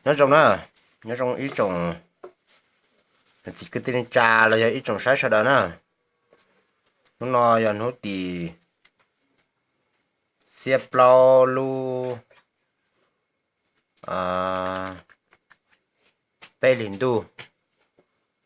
Nyob zoo na, nyob zoo ib tsoom niam txiv kwv tij neej tsa los yog ib tsoom saib sawv daws na. Hnub no yog hnub tim xiab plaub lub peb hlis ntuj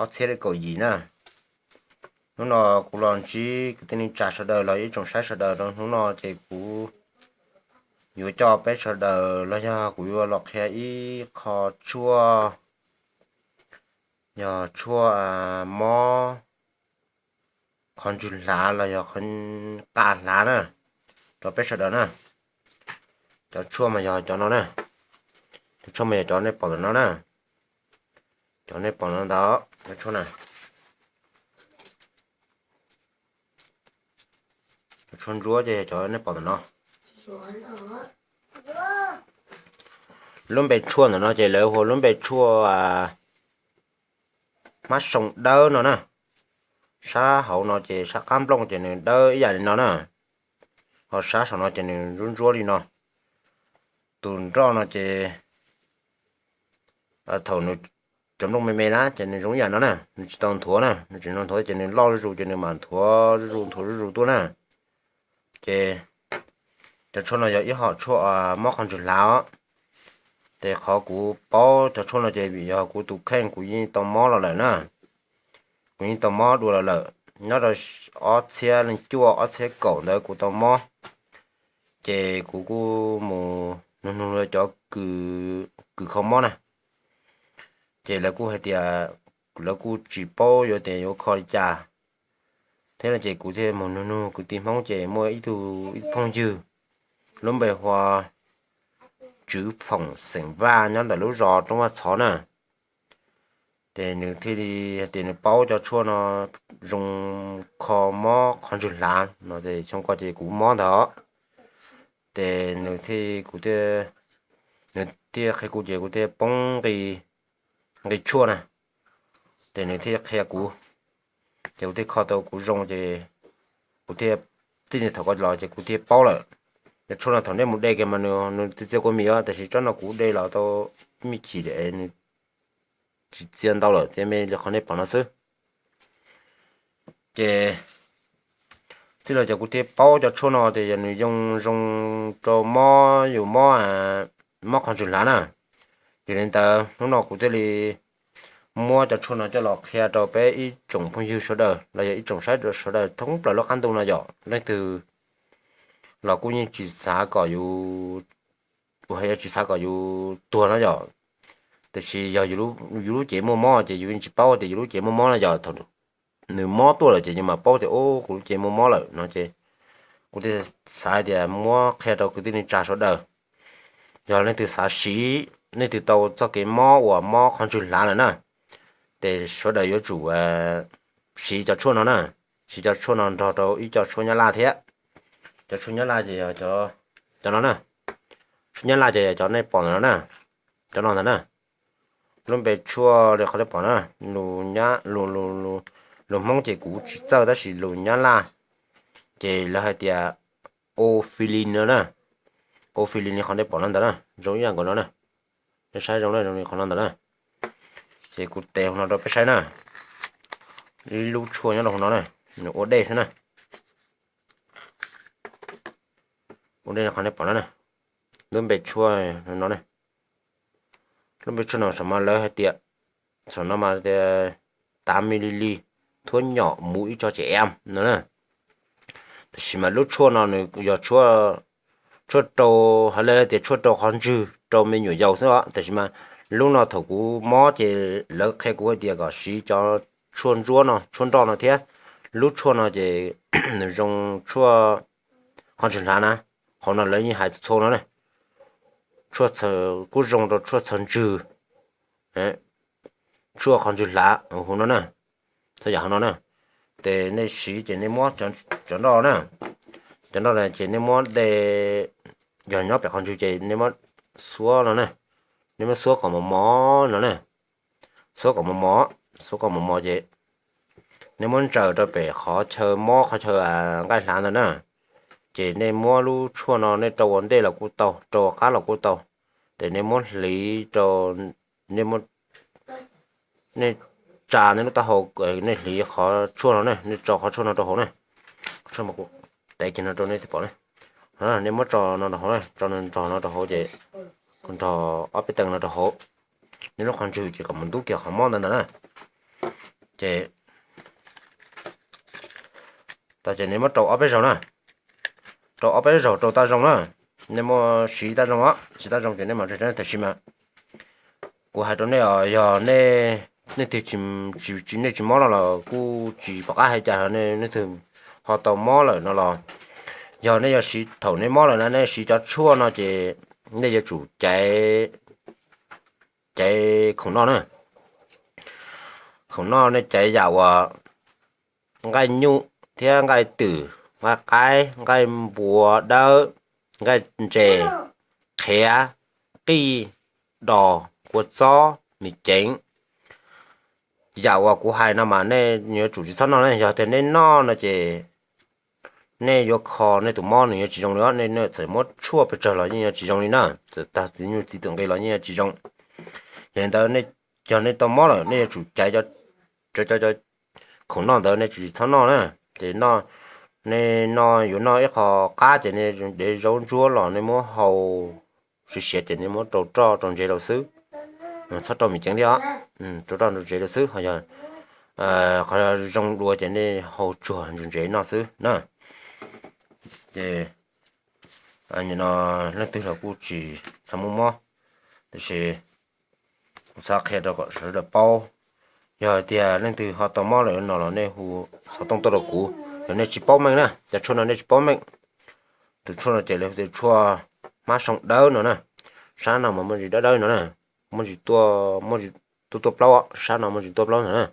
ob txhiab kaum yim na. Hnub no kuv los ntsib kwv tij neej tsa sawv daws los ib tsoom saib sawv daws rau hnub no ces kuv yuav coj peb sawv daws los yog kuv yuav los qhia ib qho tshuaj, yog tshuaj mob qhov ntswg hlav los yog qhov qa hlav na, rau peb sawv daws na. Cov tshuaj mas yog cov no na, cov tshuaj mas yog cov nej pom ntawm no na, cov nej pom no ntawd, cov tshuaj na, cov tshuaj ntsuab ces yog cov nej pom ntawm no. Lub npe tshuaj ntawm no ces lawv hu lub npe tshuaj hmab soo dawb no na. Sab hauv no ces sab qab nplooj ces nws dawb ib yam li no na, ho sab saum no ces nws ntsuab ntsuab li no. Tus nroj no ces thaum nws cov nplooj me me na ces nws zoo ib yam no na, nws tsis tau nthuav na, nws tsis tau nthuav ces nws loj zuj zus ces nws mam nthuav zuj zus nthuav zuj zus tuaj na. Ces cov tshuaj no yog ib hom tshuaj mob qhov ntswg hlav os. Ces qhov kuv paub cov tshuaj no ces vim yog kuv tus kheej kuv yeej tau mob los lawm na. Kuv yeej tau mob dua los lawm nyob rau ob txhiab leej cuaj ob txhiab kaum ntawd kuv tau mob. Ces kuv kuj mus nug nug cov kws kho mob na, ces lawv kuj hais tias lawv kuj tsis paub yuav tias yuav kho li cas. Thiab no ces kuv thiaj mus nug nug kwv tij Hmoob ces muaj ib tug ib phooj ywg lub npe hu ua Tswv Foom xeem Vaj nyob ntawm lub zos Roob Vaj Txhov na. Ces nws thiaj li hais tias nws paub cov tshuaj no zoo kho mob qhov ntswg hlav no ces xyoo ko ces kuv mob ntawd. Ces nws thiaj, kuv thiaj, nws thiaj qhia kuv ces kuv thiaj poob nqi tshuaj na. Ces nws thiaj qhia kuv, ces kuv thiaj kho tau kuv zoo ces kuv thiaj, txij li thaum ko los ces kuv thiaj paub lawm. Cov tshuaj no thaum nej mus de kiag mas nws txias txias kua mis os, tiam sis tsob no kuv de los tau me chim nws tsis txias ntau lawm, txias me li qhov nej pom no xwb. Ces txij los ces kuv thiaj paub cov tshuaj no tias yog nws zoo zoo rau mob yus mob, mob qhov ntswg hlav na. Yog li ntawd hnub no kuv thiaj li muab cov tshuaj no coj los qhia rau peb ib tsoom phooj ywg sawv daws los yog ib tsoom saib sawv daws thoob plaws lub qab ntuj no yom. Leej twg los kuj yeej tsis xav kom yus, kuv hais yog tsis xav kom yus tuag no yom. Tiam sis yog yus lub cev muaj mob ces yus yeej tsis paub tias yus lub cev muaj mob no yom. Thaum nws mob tuaj lawm ces yus mam paub tias, ub, kuv lub cev muaj mob lawm no ces kuv thiaj xav tias muab qhia rau kwv tij neej tsa sawv daws. Yog leej twg xav siv, leej twg tau txoj kev mob uas mob qhov ntswg hlav lawm na, ces sawv daws yuav tsum siv cov tshuaj no na, siv cov tshuaj no nrog rau ib co tshuaj Nyab Laj thiab. Cov tshuaj Nyab Laj ces yog cov no na, tshuaj Nyab Laj ces yog cov nej pom ntawm no na, cov no ntawd na. Lub npe tshuaj li qhov nej pom na, lus Hmoob ces kuv tsis txawj tab sis lus Nyab Laj ces lawv hais tias Opheline no na. Opheline li qhov nej pom no ntawd na, zoo ib yam nkaus no na. Nej saib zoo na, zoo li qhov no ntawd na. Ces kuv tes hauv no rau peb saib na. Ib lub tshuaj nyob rau hauv no na, nws ua dej xwb na. Ua dej qhov nej pom no na. Lub npe tshuaj no na, lub npe tshuaj no saum mas lawv hais tias, saum no mas tias tav mi li li thuab nyom muv ib tso ces em no na. Tab sis mas lub tshuaj no nws yog tshuaj rau, hais lawv tias tshuaj rau qhov ntswg, rau me nyuam yaus xwb os. Tab sis mas lub no thaum kuv mob ces lawv qhia kuv hais tias kom siv cov tshuaj ntsuab no, tshuaj nroj no thiab. Lub tshuaj no ces nws zoo tshuaj qhov ntswg hlav na, hauv no lawv yeej hais txhua no na. Tshuaj kuj zoo rau tshuaj txhaws ntswg, tshuaj qhov ntswg hlav huv no na, txhua yam huv no na. Ces nej siv ces nej muab cov nroj na, cov nroj na ces nej muab de, yog nyob pem qhov ntswg ces nej muab xuab no na, nej muab xuab kom mos mos no na, xuab kom mos mos, xuab kom mos mos ces nej muab ntsaws rau pem qhov chaw mob qhov chaw nqaij hlav ntawd na. Ces nej muab lub tshuaj no nej rau ua ntej los kuj tau, rau ua qab los kuj tau. ces nej muab hliv rau, nej muab, nej tsa nej lub taub hau, nej hliv qhov tshuaj no ne, nej tso qhov tshuaj no rau hauv ne. Qhov tshuaj mas kuv tev kiag no rau nej thiaj pom ne. Nej muab tso no rau hauv, tso nrog no rau hauv ces nrog ob peb teev no rau hauv, nej lub qhov ntswg ces kom mus ntub kiag qhov mob ntawd ntag na. Ces, ces nej muab rau ob peb zaug na, rau ob peb zaug rau tab zoo na. Nej muab siv tab zoo os, siv tab zoo ces nej mam, tam sim mas kuv hais rau nej os, yog nej, nej twg, nej tsis mob no los kuj tsis pom qab hais cas, nej twg ho tau mob lawm no los, yog nej yuav siv thaum nej mob lawm na, nej siv cov tshuaj no ces nej yuav tsum caiv, caiv khoom noj na. Khoom noj nej caiv yam uas nqaij nyuj thiab nqaij twm, nqaij qaib, nqaij npua dawb, nqaij ntses, qhiav, qij, dos, kua txob, mis ceev. Yam uas kuv hais no mas nej yuav tsum tsis txhob noj ne. Yog tias nej noj no ces nej yuav kho nej tus mob nws yuav tsis zoo li os. Nej txawm muab tshuaj pes tsawg los yeej yuav tsis zoo li na, txawm tag txiv nyuj txiv twm nqi los yeej yuav tsis zoo. Yog li ntawd, yog nej tau mob lawm nej yuav tsum caiv cov, cov khoom noj ntawd nej tsis txhob noj na. Ces nej no yuav noj ib qho qab ces nej dev zaub ntsuab los nej muab hau siav siav ces nej muab rau roj rau ntsev rau xwb. Txhob rau mis ceev thiab os, rau roj rau ntsev rau xwb. Qhov zoo dua ces nej hau tsuag ntsev ntsev noj xwb na. Ces no leej twg los kuj tsis txhob muaj mob, tiam sis kuv xav qhia rau kom sawv daws paub. Yog tias leej twg ho tau mob lawm no los nej hu xov tooj tuaj rau kuv. Yog nej tsis paub meej na, cov tshuaj no nej tsis paub meej. Tus tshuaj no ces lawv hu tias tshuaj hmab soo dawb no na. Sab no mas muaj ntsis dawb dawb no na, muaj ntsis tuaj, muaj ntsis tuaj tuaj plaub, sab no muaj ntsis tuaj plaub no na.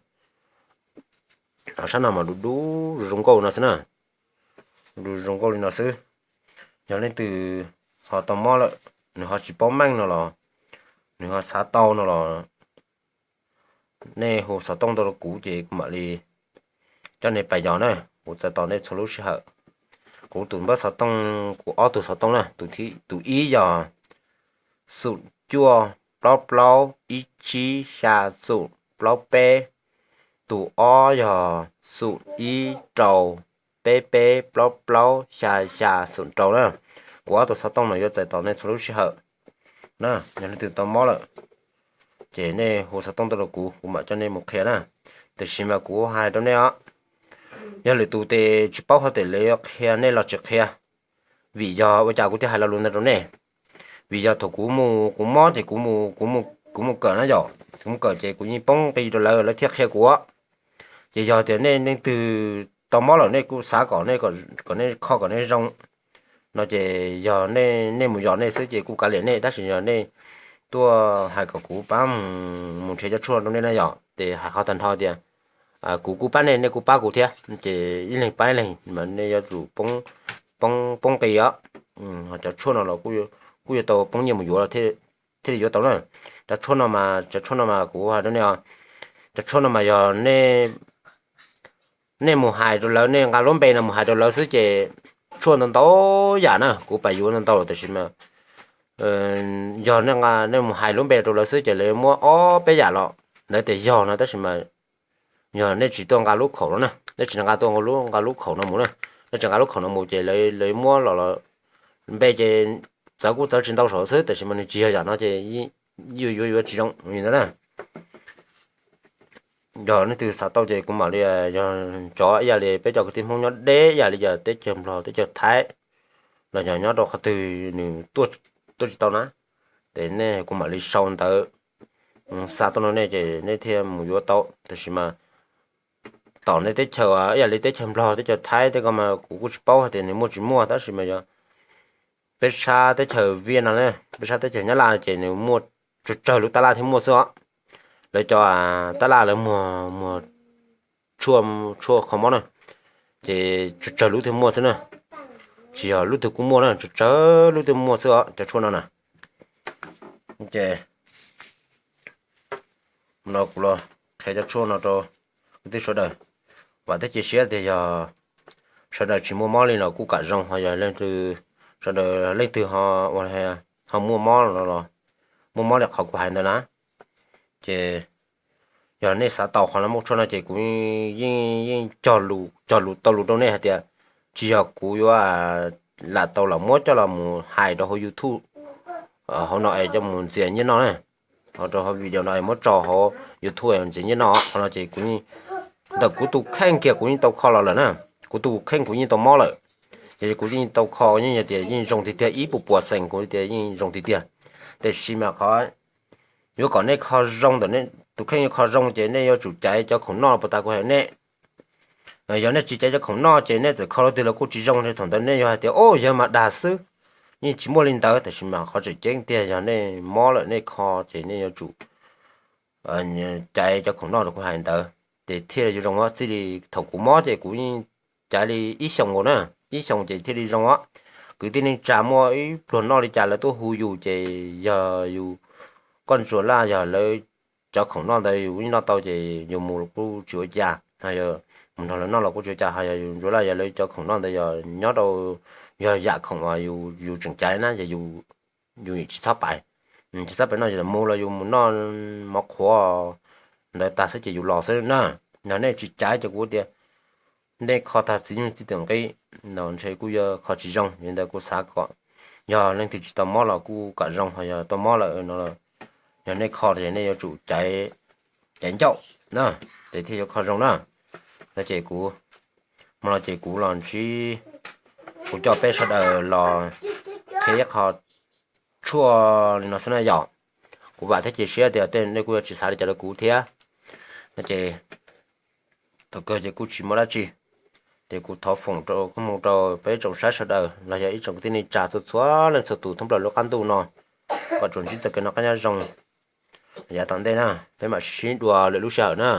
Sab no mas du du zoo zoo nkauj no xwb na, du zoo nkauj li no xwb. Yog leej twg ho tau mob lawm, nws ho tsis paub meej no los, nws ho xav tau no los, nej hu xov tooj tuaj rau kuv ces kuv mam li coj nej pais yos na. Kuv txais tos nej txhua lub sij hawm. Kuv tus npawb xov tooj, kuv ob tug xov tooj na, tus ib yog xoom cuaj plaub plaub ib tsib xya xoom plaub peb, tus ob yog xoom ib rau peb peb plaub plaub xya xya xoom rau na. Kuv ob tug xov tooj no yuav txais tos nej txhua lub sij hawm na. Yog leej twg tau mob lawm ces nej hu xov tooj tuaj rau kuv, kuv mam coj nej mus qhia na. Tiam sis mas kuv hais rau nej os, yog lwm tus ces tsis paub hais tias lawv yuav qhia nej los tsis qhia. Vim yog ua cas kuv thiaj hais lo lus ntawd rau nej? Vim yog thaum kuv mus, kuv mob ces kuv mus, kuv mus kawm na yom, kuv mus kawm ces kuv yeej poob nqi rau lawv, lawv thiaj qhia kuv. Ces yog tias nej leej twg tau mob lawm nej kuj xav kom, kom nej kho kom nej zoo no ces yog nej mus yos nej xwb ces kuv kav liam nej, tab sis yog nej tuaj hais kom kuv pab mus nrhiav cov tshuaj rau nej na yom, ces hais qhov tag nrho tias kuv kuj pab nej, nej kuj pab kuv thiab, ces ib leeg pab ib leeg mas nej yuav tsum poob, poob nqi os. Cov tshuaj no los kuj yuav tau poob nyiaj mus yuav thiaj li yuav tau na. Cov tshuaj no mas, cov tshuaj no mas kuv hais rau nej os, cov tshuaj no mas yog nej mus hais rau lawv, nej nqa lub npe no mus hais rau lawv xwb ces tshuaj ntau ntau yam na, kuv pais yuav ntau ntau lawm, tab sis mas yog nej mus hais lub npe rau lawv xwb ces lawv muab ob peb yam los ntawd tias yog no, tab sis mas yog nej tsis tuaj nqa lub khaum no na, nej tsis nqa tuaj, nqa lub khaum no mus na, nej tsis nqa lub khaum no mus ces lawv muab los, npe ces txawv kuj txawv tsis ntau saum xwb, tab sis mas nws tsis yog yam no ces yuav yuav yuav tsis zoo li ntawd na. Yog leej twg xav tau ces kuv mam li, yog cov ib yam li peb cov kwv tij Hmoob nyob deb ib yam li yog teb chaws Nplog teb chaws Thaib los yog nyob rau qhov twg nws tuaj tsis tau na, ces nej kuv mam li sau ntawv xa tuaj no nej ces nej thiaj mus yuav tau, tab sis mas tom nej teb chaws ib yam li teb chaws Nplog teb chaws Thaib tej ko mas kuv kuj tsis paub hais tias nws muaj tsis muaj, tab sis mas yog peb sab teb chaws Viaj no, peb sab teb chaws Nyab Laj ces nws muaj tsawg tsawg lub tab laj thiaj muaj xwb os. Lawv cov tab laj lawv muag, muag tshuaj, tshuaj kho mob na, ces tsawg tsawg lub thiaj muaj xwb na, tsis yog lub twg kuj muaj na, tsawg tsawg lub thiaj muaj xwb os cov tshuaj no na. Ces no kuv los qhia cov tshuaj no rau kwv tij sawv daws, vam thiab cia siab tias yog sawv daws tsis muaj mob li los kuj kam zoo, ho yog leej twg, sawv daws leej twg ho, ho muaj mob no los muaj mob li qhov kuv hais ntawd na. Ces yog nej xav tau qhov no muaj tshuaj no ces kuv yeej, yeej cog lus, cog lus tau lus rau nej hais tias tsis yog kuv yuav lam tau los muab coj los mus hais rau hauv YouTube hauv no es coj mus ntxias nyiaj noj na. Rau hauv video no es muab tso hauv YouTube ntxias nyiaj noj, qhov no ces kuv yeej, ntawm kuv tus kheej kiag kuv yeej tau kho los lawm na. Kuv tus kheej kuv yeej tau mob lawm, ces kuv yeej tau kho, yeej yog tias yeej zoo tiag tiag, ib puas puas xees kuv tias yeej zoo tiag tiag. Tiam sis mas qhov yuav kom nej kho zoo ntawm tus kheej yuav kho zoo ces nej yuav tsum caiv cov khoom noj puas tas kuv hais nej. Yog nej tsis caiv cov khoom noj ces nej txawm kho rau twg los kuj tsis zoo, thaum ntawd nej yuav hais tias o yog mas dag xwb. Yeej tsis muaj li ntawd, tiam sis mas qhov tseem ceeb tiag yog nej mob lawm nej kho ces nej yuav tsum caiv cov khoom noj rau kuv hais ntawd, ces thiaj li yuav zoo. Txij li thaum kuv mob ces kuv yeej caiv li ib xyoos nkaus na, ib xyoos ces thiaj li zoo os. Kwv tij neej tsa muaj ib pluag noj li cas lawv tuaj hu yus ces yog yus, koj ntsuas laj yog lawv cov khoom noj ntawd yus yeej noj tau ces yus mus los kuj tsis ua cas, mus nrog lawv noj los kuj tsis ua cas. Ho yog yus ntsuas laj yog lawv cov khoom noj ntawd yog nyob rau, yog yam khoom uas yus tseem caiv na ces yus yeej tsis txhob pais, tsis txhob pais noj, yus mus los yus mus noj mov qhuav ntawd tag xwb ces yus los xwb na. Yog nej tsis caiv ces kuv tias nej kho tag txiv nyuj txiv twm nqi no ntshe kuj yuav kho tsis zoo. Yog li ntawd kuv xav kom yog leej twg tsis tau mob los kuj kom zoo, ho yog tau mob lawm no, yog nej kho ces nej yuav tsum caiv ncauj na, ces thiaj yuav kho zoo na. No ces kuv, hmo no ces kuv los ntsib, kuv coj peb sawv daws los qhia ib qho tshuaj li no xwb na yom. Kuv vam thiab cia siab tias tej nej kuj yuav tsis xav li cas rau kuv thiab. No ces thaum kawg ces kuj tsis muaj dab tsi, ces kuv thov foom rau koob hmoov rau peb tsoom saib sawv daws los yog ib tsoom kwv tij neej tsa txhua txhua leej txhua tus thoob plaws lub qab ntuj no, kom tsuas ntsib txoj kev noj qab nyob zoo yav tom ntej na. Peb mam sib ntsib dua lwm lub sij hawm na.